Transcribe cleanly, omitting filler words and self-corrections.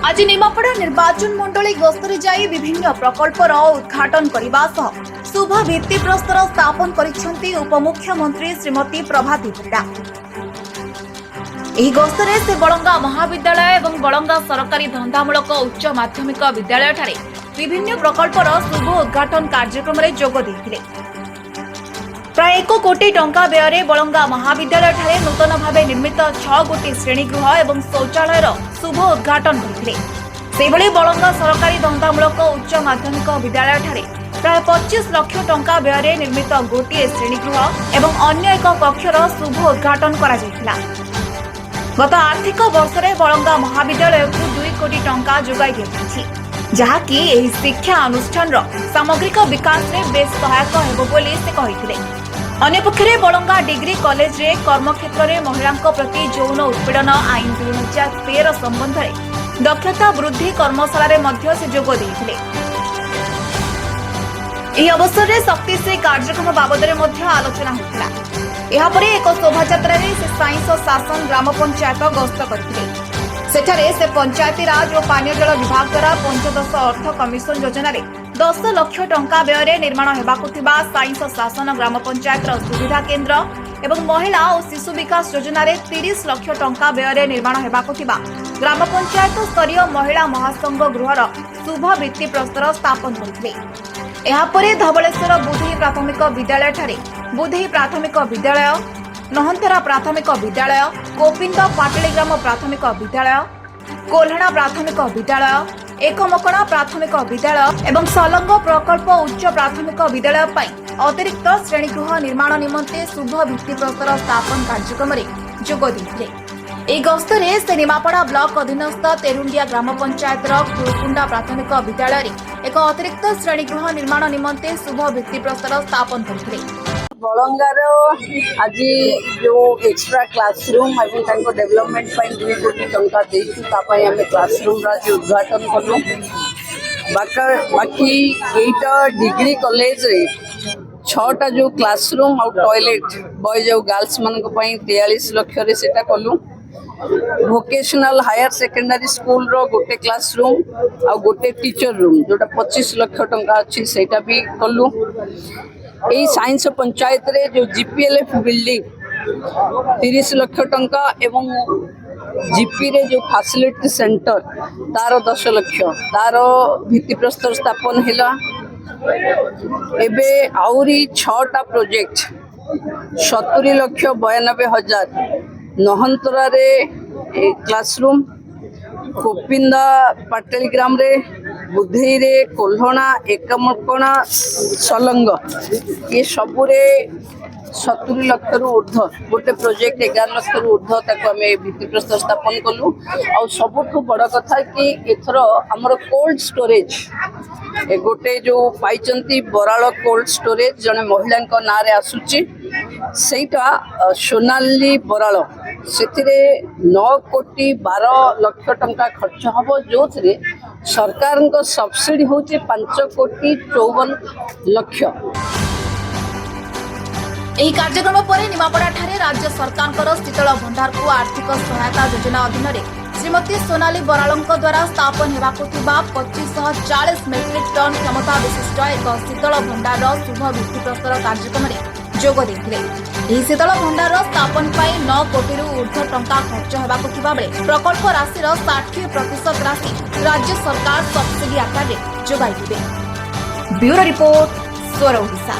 ଆଜି ନିମାପଡ଼ା ନିର୍ବାଚନ ମଣ୍ଡଳୀ ଗସ୍ତରେ ଯାଇ ବିଭିନ୍ନ ପ୍ରକଳ୍ପର ଉଦ୍ଘାଟନ କରିବା ସହ ଶୁଭ ଭିତ୍ତିପ୍ରସ୍ତର ସ୍ଥାପନ କରିଛନ୍ତି ଉପମୁଖ୍ୟମନ୍ତ୍ରୀ ଶ୍ରୀମତୀ ପ୍ରଭାତୀ ପରିଡ଼ା। ଏହି ଗସ୍ତରେ ସେ ବଳଙ୍ଗା ମହାବିଦ୍ୟାଳୟ ଏବଂ ବଳଙ୍ଗା ସରକାରୀ ଧନ୍ଦାମୂଳକ ଉଚ୍ଚ ମାଧ୍ୟମିକ ବିଦ୍ୟାଳୟଠାରେ ବିଭିନ୍ନ ପ୍ରକଳ୍ପର ଶୁଭ ଉଦ୍ଘାଟନ କାର୍ଯ୍ୟକ୍ରମରେ ଯୋଗ ଦେଇଥିଲେ। ପ୍ରାୟ 1 କୋଟି ଟଙ୍କା ବ୍ୟୟରେ ବଳଙ୍ଗା ମହାବିଦ୍ୟାଳୟଠାରେ ନୂତନ ଭାବେ ନିର୍ମିତ ଛଅ ଗୋଟି ଶ୍ରେଣୀଗୃହ ଏବଂ ଶୌଚାଳୟର ଶୁଭ ଉଦ୍ଘାଟନ କରିଥିଲେ। ସେହିଭଳି ବଳଙ୍ଗା ସରକାରୀ ଧନ୍ଦାମୂଳକ ଉଚ୍ଚ ମାଧ୍ୟମିକ ବିଦ୍ୟାଳୟଠାରେ ପ୍ରାୟ 25 ଲକ୍ଷ ଟଙ୍କା ବ୍ୟୟରେ ନିର୍ମିତ ଗୋଟିଏ ଶ୍ରେଣୀଗୃହ ଏବଂ ଅନ୍ୟ ଏକ କକ୍ଷର ଶୁଭ ଉଦ୍ଘାଟନ କରାଯାଇଥିଲା। ଗତ ଆର୍ଥିକ ବର୍ଷରେ ବଳଙ୍ଗା ମହାବିଦ୍ୟାଳୟକୁ 2 କୋଟି ଟଙ୍କା ଯୋଗାଇ ଦିଆଯାଇଛି, ଯାହାକି ଏହି ଶିକ୍ଷା ଅନୁଷ୍ଠାନର ସାମଗ୍ରିକ ବିକାଶରେ ବେଶ୍ ସହାୟକ ହେବ ବୋଲି ସେ କହିଥିଲେ। ଅନ୍ୟପକ୍ଷରେ ବଳଙ୍ଗା ଡିଗ୍ରୀ କଲେଜରେ କର୍ମକ୍ଷେତ୍ରରେ ମହିଳାଙ୍କ ପ୍ରତି ଯୌନ ଉତ୍ପୀଡ଼ନ ଆଇନ 2013 ସମ୍ବନ୍ଧରେ ଦକ୍ଷତା ବୃଦ୍ଧି କର୍ମଶାଳାରେ ମଧ୍ୟ ସେ ଯୋଗ ଦେଇଥିଲେ। ଏହି ଅବସରରେ ଶକ୍ତିଶ୍ରୀ କାର୍ଯ୍ୟକ୍ରମ ବାବଦରେ ମଧ୍ୟ ଆଲୋଚନା ହୋଇଥିଲା। ଏହାପରେ ଏକ ଶୋଭାଯାତ୍ରାରେ ସେ ସାଇଁସ ଶାସନ ଗ୍ରାମ ପଞ୍ଚାୟତ ଗସ୍ତ କରିଥିଲେ। ସେଠାରେ ସେ ପଞ୍ଚାୟତିରାଜ ଓ ପାନୀୟ ଜଳ ବିଭାଗ ଦ୍ୱାରା ପଞ୍ଚଦଶ ଅର୍ଥ କମିଶନ ଯୋଜନାରେ 10 ଲକ୍ଷ ଟଙ୍କା ବ୍ୟୟରେ ନିର୍ମାଣ ହେବାକୁ ଥିବା ସାଇଁସ ଶାସନ ଗ୍ରାମ ପଞ୍ଚାୟତର ସୁବିଧା କେନ୍ଦ୍ର ଏବଂ ମହିଳା ଓ ଶିଶୁ ବିକାଶ ଯୋଜନାରେ 30 ଲକ୍ଷ ଟଙ୍କା ବ୍ୟୟରେ ନିର୍ମାଣ ହେବାକୁ ଥିବା ଗ୍ରାମ ପଞ୍ଚାୟତ ସ୍ତରୀୟ ମହିଳା ମହାସଂଘ ଗୃହର ଶୁଭ ଭିତ୍ତିପ୍ରସ୍ତର ସ୍ଥାପନ କରିଥିଲେ। ଏହାପରେ ଧବଳେଶ୍ୱର ବୁଧେଇ ପ୍ରାଥମିକ ବିଦ୍ୟାଳୟଠାରେ ବୁଧେଇ ପ୍ରାଥମିକ ବିଦ୍ୟାଳୟ, ନହନ୍ତରା ପ୍ରାଥମିକ ବିଦ୍ୟାଳୟ, କୋପିନ୍ଦ ପାଟଳିଗ୍ରାମ ପ୍ରାଥମିକ ବିଦ୍ୟାଳୟ, କୋହ୍ଲଣା ପ୍ରାଥମିକ ବିଦ୍ୟାଳୟ, ଏକମକଣା ପ୍ରାଥମିକ ବିଦ୍ୟାଳୟ ଏବଂ ସଲଙ୍ଗ ପ୍ରକଳ୍ପ ଉଚ୍ଚ ପ୍ରାଥମିକ ବିଦ୍ୟାଳୟ ପାଇଁ ଅତିରିକ୍ତ ଶ୍ରେଣୀଗୃହ ନିର୍ମାଣ ନିମନ୍ତେ ଶୁଭ ଭିତ୍ତିପ୍ରସ୍ତର ସ୍ଥାପନ କାର୍ଯ୍ୟକ୍ରମରେ ଯୋଗ ଦେଇଥିଲେ। ଏହି ଗସ୍ତରେ ସେ ନିମାପଡ଼ା ବ୍ଲକ ଅଧୀନସ୍ଥ ତେରୁଣ୍ଡିଆ ଗ୍ରାମ ପଞ୍ଚାୟତର କୁରୁକୁଣ୍ଡା ପ୍ରାଥମିକ ବିଦ୍ୟାଳୟରେ ଏକ ଅତିରିକ୍ତ ଶ୍ରେଣୀଗୃହ ନିର୍ମାଣ ନିମନ୍ତେ ଶୁଭ ଭିତ୍ତିପ୍ରସ୍ତର ସ୍ଥାପନ କରିଥିଲେ। ବଳଙ୍ଗାର ଆଜି ଯେଉଁ ଏକ୍ସଟ୍ରା କ୍ଲାସରୁମ୍ ଏବଂ ତାଙ୍କ ଡେଭଲପମେଣ୍ଟ ପାଇଁ 2 କୋଟି ଟଙ୍କା ଦେଇଛୁ, ତା ପାଇଁ ଆମେ କ୍ଲାସରୁମ୍ର ଆଜି ଉଦ୍ଘାଟନ କଲୁ। ବାକି ଏଇଟା ଡିଗ୍ରୀ କଲେଜରେ ଛଅଟା ଯେଉଁ କ୍ଲାସରୁମ୍ ଆଉ ଟଏଲେଟ୍ ବଏଜ୍ ଆଉ ଗାର୍ଲସ ମାନଙ୍କ ପାଇଁ 43 ଲକ୍ଷରେ ସେଇଟା କଲୁ। ଭୋକେସନାଲ ହାୟର ସେକେଣ୍ଡାରୀ ସ୍କୁଲର ଗୋଟେ କ୍ଲାସରୁମ୍ ଆଉ ଗୋଟେ ଟିଚର ରୁମ୍, ଯେଉଁଟା 25 ଲକ୍ଷ ଟଙ୍କା ଅଛି, ସେଇଟା ବି କଲୁ। ଏଇ ସାଇନ୍ସ ପଞ୍ଚାୟତରେ ଯେଉଁ ଜିପିଏଲ୍ଏଫ୍ ବିଲ୍ଡିଂ 30 ଲକ୍ଷ ଟଙ୍କା ଏବଂ ଜିପିରେ ଯେଉଁ ଫାସିଲିଟି ସେଣ୍ଟର ତାର 10 ଲକ୍ଷ, ତାର ଭିତ୍ତିପ୍ରସ୍ତର ସ୍ଥାପନ ହେଲା। ଏବେ ଆହୁରି ଛଅଟା ପ୍ରୋଜେକ୍ଟ 70,92,000, ନହନ୍ତରାରେ କ୍ଲାସରୁମ୍, କୋପିନ୍ଦା ପାଟଳିଗ୍ରାମରେ, ବୁଧେଇରେ, କୋହ୍ଲଣା, ଏକମକଣା, ସଲଙ୍ଗ, ଏ ସବୁରେ 70 ଲକ୍ଷରୁ ଉର୍ଦ୍ଧ୍ୱ, ଗୋଟେ ପ୍ରୋଜେକ୍ଟ 11 ଲକ୍ଷରୁ ଉର୍ଦ୍ଧ୍ୱ, ତାକୁ ଆମେ ଭିତ୍ତିପ୍ରସ୍ତର ସ୍ଥାପନ କଲୁ। ଆଉ ସବୁଠୁ ବଡ଼ କଥା କି ଏଥର ଆମର କୋଲ୍ଡ ଷ୍ଟୋରେଜ ଗୋଟେ ଯେଉଁ ପାଇଛନ୍ତି, ବରାଳ କୋଲ୍ଡ ଷ୍ଟୋରେଜ ଜଣେ ମହିଳାଙ୍କ ନାଁରେ ଆସୁଛି, ସେଇଟା ସୋନାଲି ବରାଳ। ସେଥିରେ 9 କୋଟି 12 ଲକ୍ଷ ଟଙ୍କା ଖର୍ଚ୍ଚ ହେବ, ଯେଉଁଥିରେ ସରକାରଙ୍କ ସବସିଡି ହେଉଛି 5 କୋଟି 54 ଲକ୍ଷ। ଏହି କାର୍ଯ୍ୟକ୍ରମ ପରେ ନିମାପଡ଼ାଠାରେ ରାଜ୍ୟ ସରକାରଙ୍କର ଶୀତଳ ଭଣ୍ଡାରକୁ ଆର୍ଥିକ ସହାୟତା ଯୋଜନା ଅଧୀନରେ ଶ୍ରୀମତୀ ସୋନାଲି ବରାଳଙ୍କ ଦ୍ୱାରା ସ୍ଥାପନ ହେବାକୁ ଥିବା 2540 ମେଟ୍ରିକ୍ ଟନ୍ କ୍ଷମତା ବିଶିଷ୍ଟ ଏକ ଶୀତଳ ଭଣ୍ଡାରର ଶୁଭ ଭିତ୍ତିପ୍ରସ୍ତର କାର୍ଯ୍ୟକ୍ରମରେ ଯୋଗ ଦେଇଥିଲେ। ଏହି ଶୀତଳ ଭଣ୍ଡାରର ସ୍ଥାପନ ପାଇଁ 9 କୋଟିରୁ ଉର୍ଦ୍ଧ୍ୱ ଟଙ୍କା ଖର୍ଚ୍ଚ ହେବାକୁ ଥିବାବେଳେ ପ୍ରକଳ୍ପ ରାଶିର 60% ରାଶି ରାଜ୍ୟ ସରକାର ସବସିଡି ଆକାରରେ ଯୋଗାଇ ଦେବେ। ବ୍ୟୁରୋ ରିପୋର୍ଟ, ସ୍ୱର ଓଡ଼ିଶା।